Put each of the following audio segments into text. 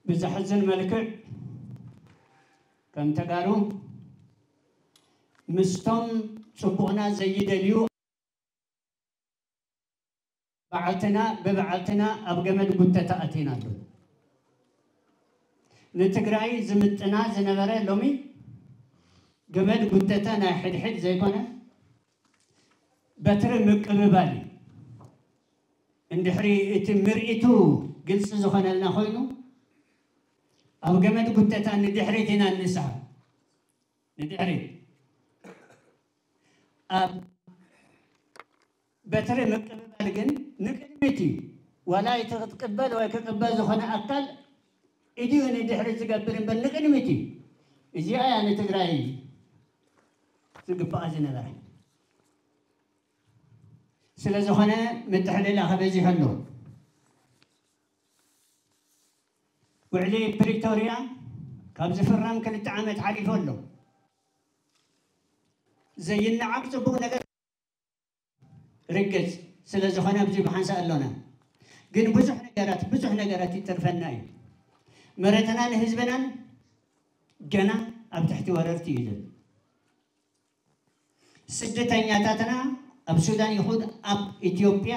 ብዘሕዝን መልክዕ ከም ተጋሩ ምስቶም ጽቡቕና ዘይደልዩ በዓልትና ብበዓልትና ኣብ ገመድ ጉተታ ኣቲና ኣሎ። ንትግራይ ዝምጥና ዝነበረ ሎሚ ገመድ ጉተታ ናይ ሕድሕድ ዘይኮነ በትሪ ምቅብባል እዩ። እንድሕሪ እቲ ምርኢቱ ግልፂ ዝኾነልና ኮይኑ ኣብ ገመድ ጉተታ ንድሕሪት ኢና እንስሓብ። ንድሕሪት ኣብ በትሪ ምቅብባል ግን ንቅድሚት እዩ። ዋላ እቲ ክትቅበል ወይ ክቅበል ዝኾነ ኣካል ኢዱ ንድሕሪት ዝገብር እምበር ንቅድሚት እዩ። እዚኣ እያ ንትግራይ ዝግባኣ ዝነበረ። ስለ ዝኾነ ምትሕልላኸ በዚሑ ኣሎ። ውዕሊ ፕሪቶርያ ካብ ዝፍረም ክልተ ዓመት ሓሊፉ ኣሎ። ዘይነዓቕ ጽቡቕ ነገር ርግጽ ስለ ዝኾነ ኣብዚ ብሓንሳእ ኣሎና። ግን ብዙሕ ነገራት ብዙሕ ነገራት ይተርፈና እዩ። መሬትናን ህዝብናን ገና ኣብ ትሕቲ ወረርቲ እዩ ዘሎ። ስደተኛታትና ኣብ ሱዳን ይኹን ኣብ ኢትዮጵያ፣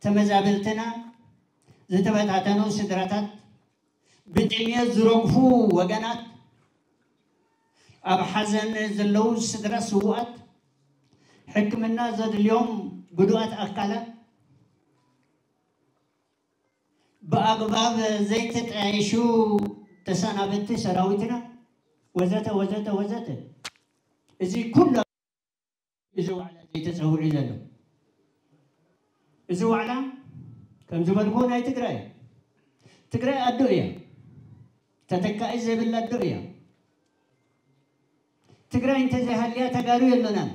ተመዛበልትና፣ ዝተበታተኑ ስድራታት፣ ብጥሜት ዝረግፉ ወገናት፣ ኣብ ሓዘን ዘለዉ ስድራ ስዉኣት፣ ሕክምና ዘድልዮም ጉዱኣት ኣካላት፣ ብኣግባብ ዘይተጣየሹ ተሰናበትቲ ሰራዊትና፣ ወዘተ ወዘተ ወዘተ። እዚ ኩሉ እዚ ዋዕላ እዚ ተጸዊዑ ዘሎ። እዚ ዋዕላ ከም ዝበልኩ ናይ ትግራይ፣ ትግራይ ኣዶ እያ። ተተካኢ ዘይብላ ኣዶ እያ። ትግራይ እንተዘይሃልያ ተጋሩ የሎናን።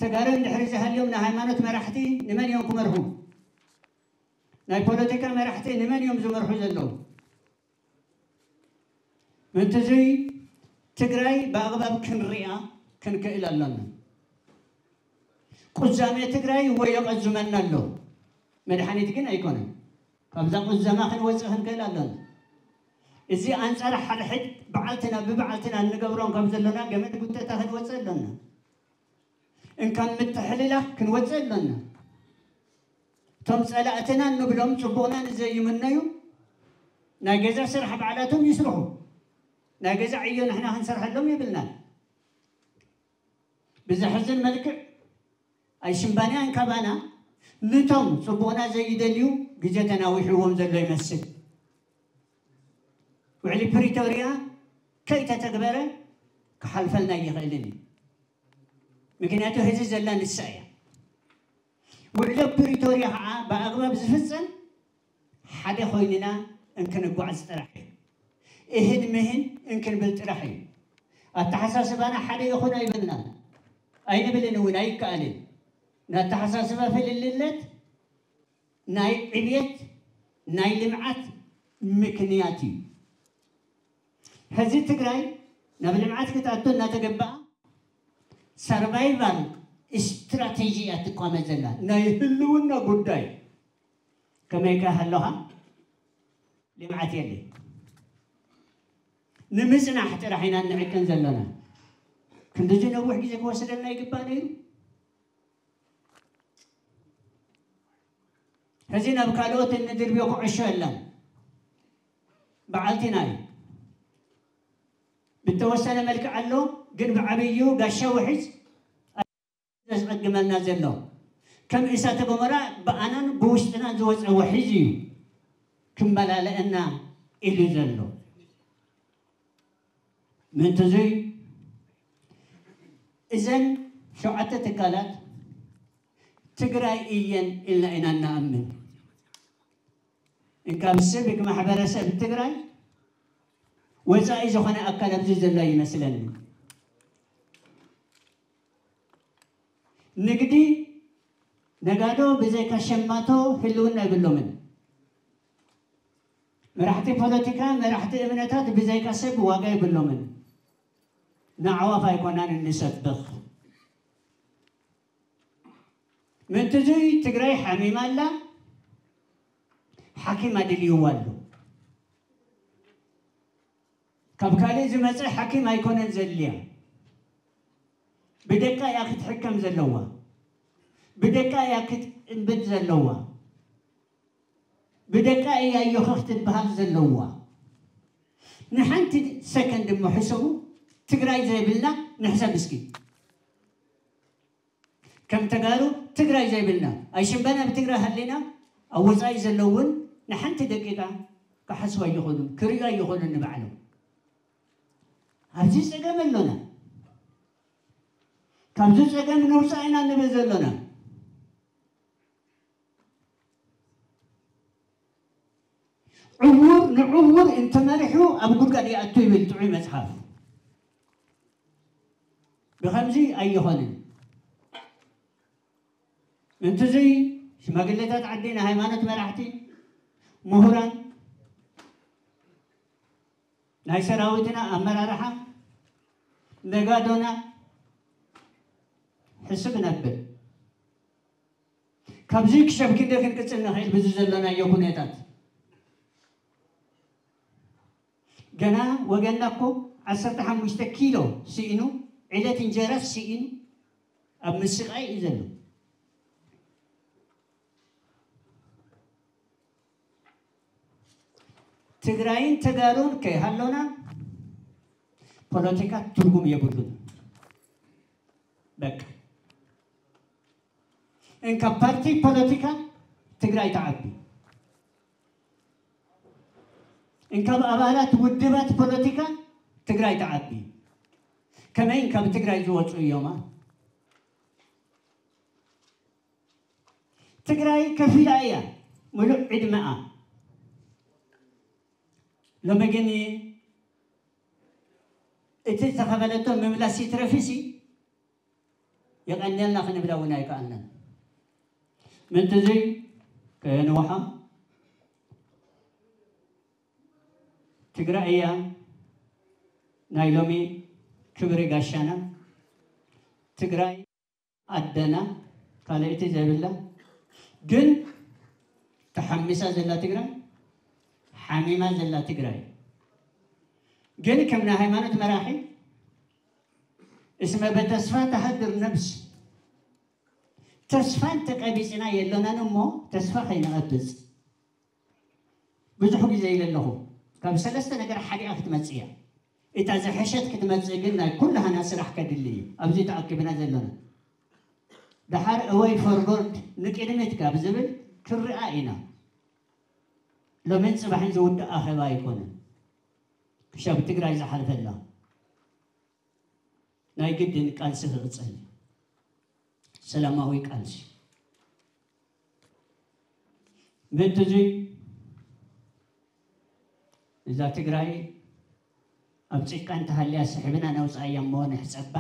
ተጋሩ እንድሕሪ ዘይሃልዮም ናይ ሃይማኖት መራሕቲ ንመን እዮም ክመርሑ? ናይ ፖለቲካ መራሕቲ ንመን እዮም ዝመርሑ ዘለዉ? ምእንቲ እዙይ ትግራይ ብኣግባብ ክንሪኣ ክንክእል ኣሎና። ቁዛሜ ትግራይ እወ የቐዝመና ኣሎ፣ መድሓኒት ግን ኣይኮነን። ካብዛ ቁዘማ ክንወፅእ ክንክእል ኣሎና። እዚ ኣንፃር ሓድሕድ በዓልትና ብበዓልትና እንገብሮም ካብ ዘሎና ገመድ ጉተታ ክንወፅእ ኣሎና። እንካን ምትሕልላኽ ክንወፅእ ኣሎና። እቶም ፀላእትና እንብሎም ፅቡቕና ንዘይምነዩ ናይ ገዛ ስራሕ ባዕላቶም ይስርሑ። ናይ ገዛ ዕዮ ንሕና ክንሰርሐሎም የብልናን። ብዘሕዝን መልክዕ ኣይሽምባንያን ካባና ንቶም ፅቡቕና ዘይደልዩ ግዜ ተናዊሕዎም ዘሎ ይመስል። ውዕሊ ፕሪቶርያ ከይተተግበረ ክሓልፈልና ኣይኽእልን እዩ። ምክንያቱ ሕዚ ዘላ ንሳ እያ። ውዕሎ ፕሪቶርያ ከዓ ብኣግባብ ዝፍፀም ሓደ ኮይንና እንክንጓዓዝ ጥራሕ እዩ። እህን ምህን እንክንብል ጥራሕ እዩ። ኣተሓሳስባና ሓደ ይኹን ኣይበልናን፣ ኣይንብልን እውን ኣይከኣልን። ንኣተሓሳስባ ፍልልነት ናይ ዕብየት ናይ ልምዓት ምክንያት እዩ። ሕዚ ትግራይ ናብ ልምዓት ክትኣቱ እናተገበኣ ሰርቫይቫል ስትራቴጂ እያ ትቋመ ዘላ። ናይ ህልውና ጉዳይ ከመይ ከ ሃለኻ ልምዓት የለ። ንምፅናሕ ጥራሕ ኢና እንዕቅን ዘለና። ክንድዚ ነዊሕ ግዜ ክወስደልና ይግባእ ነይሩ። ሕዚ ናብ ካልኦት እንድርብዮ ኩዕሾ የለን። በዓልቲና እዩ። ብተወሰነ መልክዕ ኣሎ፣ ግን ብዓብዩ ጋሻ ውሒዝ ዘስቐግመልና ዘሎ። ከም እሳተ ገሞራ ብኣናን ብውሽጥናን ዝወፀ ውሒዝ እዩ ክመላለአና ኢሉ ዘሎ። ምእንቲ እዙይ እዘን ሸውዓተ ትካላት ትግራይ እየን ኢልና ኢና እንኣምን። እንካብ ስቪክ ማሕበረሰብ ትግራይ ወፃኢ ዝኾነ ኣካል ኣብዚ ዘሎ ይመስለኒ። ንግዲ፣ ነጋዶ ብዘይካ ሸማቶ ህልውና የብሎምን። መራሕቲ ፖለቲካ፣ መራሕቲ እምነታት ብዘይካ ሰብ ዋጋ የብሎምን። ንኣዕዋፍ ኣይኮናን እንሰብኽ። ምእንቲ እዙይ ትግራይ ሓሚማ ኣላ። ሓኪም ኣድልይዋ ኣሎ። ካብ ካልእ ዝመጸ ሓኪም ኣይኮነን ዘድልያ። ብደቃ እያ ክትሕከም ዘለዋ። ብደቃ እያ ክትእንብት ዘለዋ። ብደቃ እያ ዮኸ ክትበሃል ዘለዋ። ንሓንቲ ሰከንድ እሞ ሕሰቡ። ትግራይ ዘይብልና ንሕሰብ እስኪ። ከም ተጋሩ ትግራይ ዘይብልና፣ ኣይሽምበና ብትግራይ ሃሊና፣ ኣብ ወፃኢ ዘለውን ንሓንቲ ደቂቃ ክሓስቡ ኣይኾኑን፣ ክርእዩ ኣይኾኑን ንባዕሎም። ኣብዚ ፀገም ኣሎና። ካብዚ ፀገም ንውፃእ ኢና ንብል ዘሎና። ዕውር ንዕውር እንተመሪሑ ኣብ ጉድጓድ ይኣቱ ይብል ጥዑይ መፅሓፍ። ብኸምዚ ኣይኾንን። እንትዚ ሽማግሌታት ዓዲ፣ ናይ ሃይማኖት መራሕቲ፣ ምሁራን፣ ናይ ሰራዊትና ኣመራርሓ፣ ነጋዶና ሕስብ ነብል። ካብዚ ክሸብ ክንደ ክንቅጽል ንኽእል ብዚ ዘሎናዮ ኩነታት። ገና ወገንና እኮ ዓሰርተ ሓሙሽተ ኪሎ ስኢኑ፣ ዕለት እንጀራ ስኢኑ ኣብ ምስቃይ እዩ ዘሎ። ትግራይን ተጋሩን ከይሃሎና ፖለቲካ ትርጉም የብሉን። በቃ። እንካብ ፓርቲ ፖለቲካ ትግራይ ትዓቢ። እንካብ ኣባላት ውድባት ፖለቲካ ትግራይ ትዓቢ። ከመይ እንካብ ትግራይ ዝወፁ እዮማ? ትግራይ ከፊላ እያ ምሉእ ዕድመኣ። ሎሚ ግን እቲ ዝተኸፈለቶ ምምላስ ይትረፍሲ የቐንየልና ክንብላ እውን ኣይከኣልናን። ምእንቲ እዚ ከየንውሓ ትግራይ እያ ናይ ሎሚ ክብሪ ጋሻና። ትግራይ ኣደና ካልኣይቲ ዘይብላ ግን ተሓሚሳ ዘላ ትግራይ፣ ሓሚማ ዘላ ትግራይ ግን ከም ናይ ሃይማኖት መራሒ እስመ በተስፋ ተሃድር ነብስ፣ ተስፋ እንተቀቢፅና የሎናን እሞ ተስፋ ከይንቐብፅ ብዙሕ ግዜ ኢለ ኣለኹ። ካብ ሰለስተ ነገር ሓዲኣ ክትመፅእ እያ። እታ ዝሐሸት ክትመፅእ ግን ናይ ኩላህና ስራሕ ከድሊ እዩ። ኣብዚ ተኣኪብና ዘለና ደሓር እወይ ፎርጎርድ ንቅድሚት ካብ ዝብል ክርኣ ኢና። ሎምን ፅባሕን ዝውዳእ ኣኼባ ኣይኮነን። ክሻብ ትግራይ ዝሓልፈላ ናይ ግድን ቃልሲ ክቕፀል፣ ሰላማዊ ቃልሲ። ምእንቲ እዚ እዛ ትግራይ ኣብ ጭቃ እንተሃልያ ስሕብና ነውፅኣያ እሞ ንሕፀባ።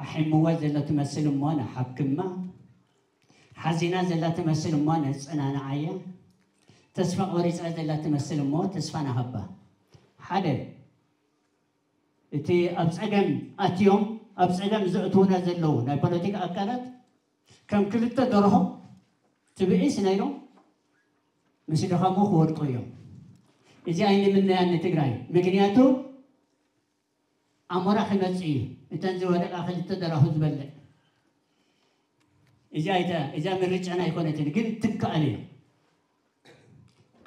ኣሒምዋ ዘሎ ትመስል እሞ ንሓክማ። ሓዚና ዘላ ትመስል እሞ ነፀናንዓያ። ተስፋ ቆሪፃ ዘላ ትመስል እሞ ተስፋ ንሃባ። ሓደ፣ እቲ ኣብ ፀገም ኣትዮም ኣብ ፀገም ዘእትዉና ዘለዉ ናይ ፖለቲካ ኣካላት ከም ክልተ ደርሆ ትብኢስ ናይ ኢሎም ምስ ደኸሙ ክወድቁ እዮም። እዚ ኣይንምነያን ንትግራይ። ምክንያቱ ኣሞራ ክመፅእ እዩ እተን ዝወደቃ ክልተ ደራሁ ዝበልዕ። እዚኣ ኣይተ-፣ እዚኣ ምርጫና ኣይኮነትን፣ ግን ትከኣል እያ።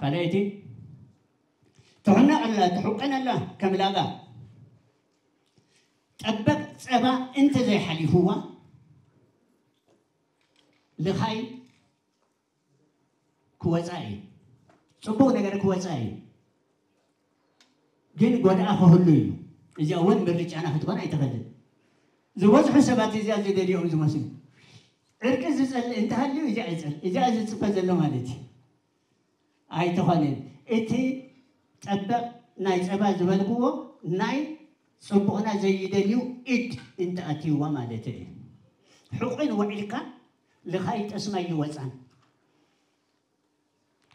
ካልኣይቲ ትሕነቕ ኣላ፣ ትሕቀን ኣላ ከም ላጋ። ጠበቕ ጸባ እንተዘይሓሊፍዋ ልኻይ ክወጻ እዩ። ጽቡቕ ነገር ክወጻ እዩ። ግን ጎድኣ ክህሉ እዩ። እዚኣ እውን ምርጫና ክትኮን ኣይትኽእልን። ዝበዝሑ ሰባት እዚኣ ዝደልዮም ዝመስሉ። ዕርቂ ዝጸልእ እንተሃልዩ እዚኣ ይጸልእ፣ እዚኣ ዝጽበ ዘሎ ማለት እዩ። ኣይትኾንን። እቲ ጠበቕ ናይ ጸባ ዝበልክዎ ናይ ጽቡቕና ዘይደልዩ ኢድ እንተኣትይዋ ማለት እዩ። ሕቑን ውዒልካ ልኻይ ጠስማይ ይወጻን።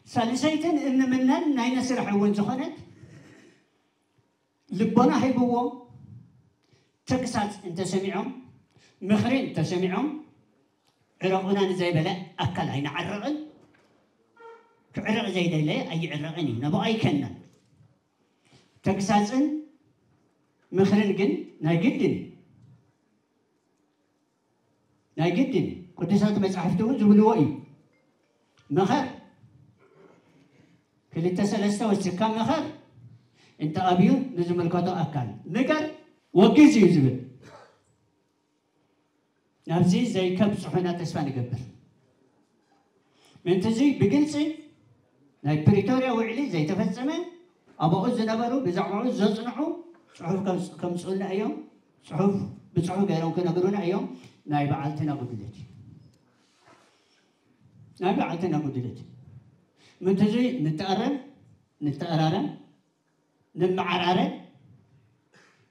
ሳልሰይትን እንምነን ናይ ነስራሕ እውን ዝኾነት ልቦና ሂብዎም ተግሳጽ እንተሰሚዖም፣ ምኽሪ እንተሰሚዖም፣ ዕረቑና ንዘይበለ ኣካል ኣይንዓርቕን። ክዕረቕ ዘይደለየ ኣይዕረቕን እዩ፣ ነብኡ ኣይከናን። ተግሳጽን ምኽርን ግን ናይ ግድን እዩ። ናይ ግድን እዩ። ቅዱሳት መጻሕፍቲ እውን ዝብልዎ እዩ። ምኸር፣ ክልተ ሰለስተ ወሲድካ ምኸር፣ እንተ ኣብዩ ንዝምልከቶ ኣካል ንገር፣ ወግዝ እዩ ዝብል። ናብዚ ዘይከብጽሑና ተስፋ ንገብር። ምእንቲ እዚ ብግልጺ ናይ ፕሪቶርያ ውዕሊ ዘይተፈጸመ፣ ኣብኡ ዝነበሩ ብዛዕባኡ ዘጽንዑ ጽሑፍ ከምጽ-፣ ከምጽኡልና እዮም። ጽሑፍ ብጽሑፍ ገይሮም ክነግሩና እዮም። ናይ በዓልትና ጉድለት እዩ። ናይ በዓልትና ጉድለት እዩ። ምእንቲ እዚ ንተኣረም፣ ንተኣራረም፣ ንመዓራረ፣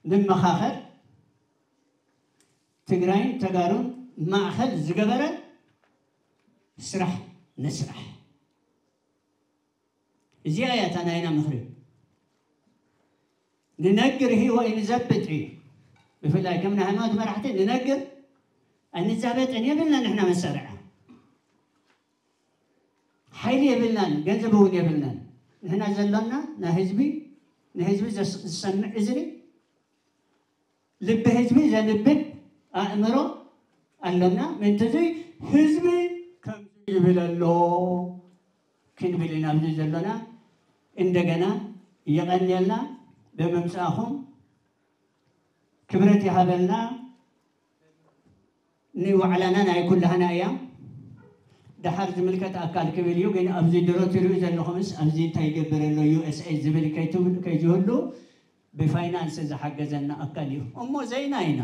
ንመኻኸር፣ ትግራይን ተጋሩን ማእኸል ዝገበረ ስራሕ ንስራሕ። እዚኣ እያ እታ ናይና ምኽሪ። ንነግር ህወ ንዘብጥ እዩ። ብፍላይ ከም ናይ ሃይማኖት መራሕቲ ንነግር ኣይንዛበጥን የብልና። ንሕና መሳርያ ሓይሊ የብልናን፣ ገንዘብ እውን የብልናን። ንሕና ዘሎና ናይ ህዝቢ፣ ንህዝቢ ዘስ-፣ ዝሰምዕ እዝኒ፣ ልቢ ህዝቢ ዘንብብ ኣእምሮ ኣሎና። ምእንቲ እዚ ህዝቢ ከምዚ ይብል ኣሎ ክንብል ኢና ኣብዚ ዘሎና። እንደገና የቐንየልና ብምምጻእኹም፣ ክብረት ይሃበልና። ንባዕላና ናይ ኩላህና እያ። ደሓር ዝምልከት ኣካል ክብል እዩ፣ ግን ኣብዚ ድሮ ትሪኡ ዘለኹምስ ኣብዚ እንታይ ይገብር ኣሎ ዩ ኤስ ኤ ዝብል ከይትብል-፣ ከይትህሉ ብፋይናንስ ዝሓገዘና ኣካል እዩ። እሞ ዘይና ኢና።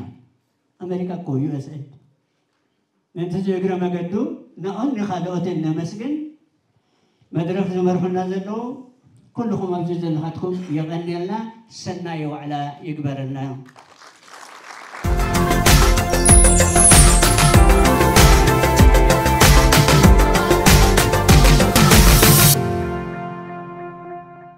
ኣሜሪካ እኮ ዩ ኤስ ኤ። ነቲ እዚ እግረ መገዱ ንኦን ንኻልኦትን ነመስግን። መድረኽ ዝመርሑና ዘለዉ ኩልኹም ኣብዚ ዘለኻትኩም የቐንየልና፣ ሰናይ ዋዕላ ይግበረልና።